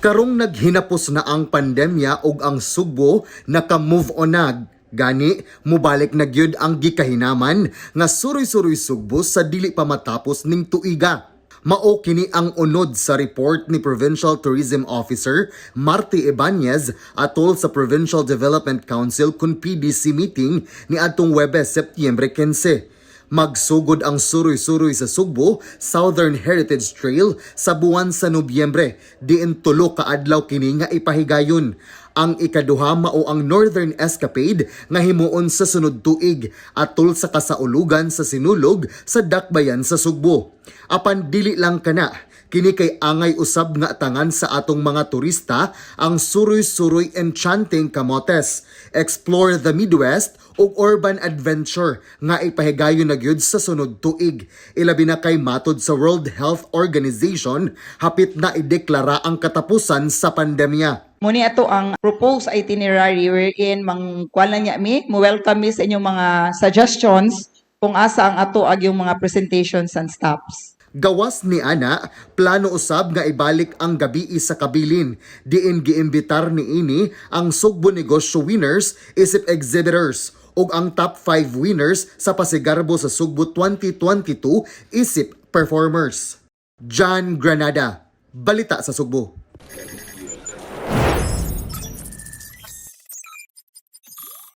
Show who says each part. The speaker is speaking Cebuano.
Speaker 1: Karong naghinapos na ang pandemya ug ang Sugbo naka-move on na. Gani, mubalik na gyud ang gikahinaman nga Suroy-Suroy Sugbo sa dili pa matapos ning tuiga. Mao kini ang unod sa report ni Provincial Tourism Officer Marty Ibanez atol sa Provincial Development Council kun PDC meeting ni adtong Webes, Setyembre 15. Magsugod ang Suroy-Suroy sa Sugbo Southern Heritage Trail sa buwan sa Nobyembre. Diin tulo ka adlaw kini nga ipahigayon. Ang ikaduha mao ang Northern Escapade nga himuon sa sunod tuig atol sa kasaulugan sa Sinulog sa Dakbayan sa Sugbo. Apan dili lang kana, kini kay angay usab nga atangan sa atong mga turista ang Suroy-Suroy Enchanting Camotes, Explore the Midwest ug Urban Adventure nga ipahigayon na gyud sa sunod tuig. Ilabi na kay matod sa World Health Organization, hapit na ideklara ang katapusan sa pandemya.
Speaker 2: Muni ato ang proposed itinerary wherein mangkuan lang niya mi, mo welcome mi sa inyong mga suggestions kung asa ang ato ag yung mga presentations and stops.
Speaker 1: Gawas ni ana, plano usab nga ibalik ang Gabii sa Kabilin. Diin giimbitar ni ini ang Sugbo Negosyo winners isip exhibitors ug ang top 5 winners sa Pasigarbo sa Sugbo 2022 isip performers. John Granada, Balita sa Sugbo.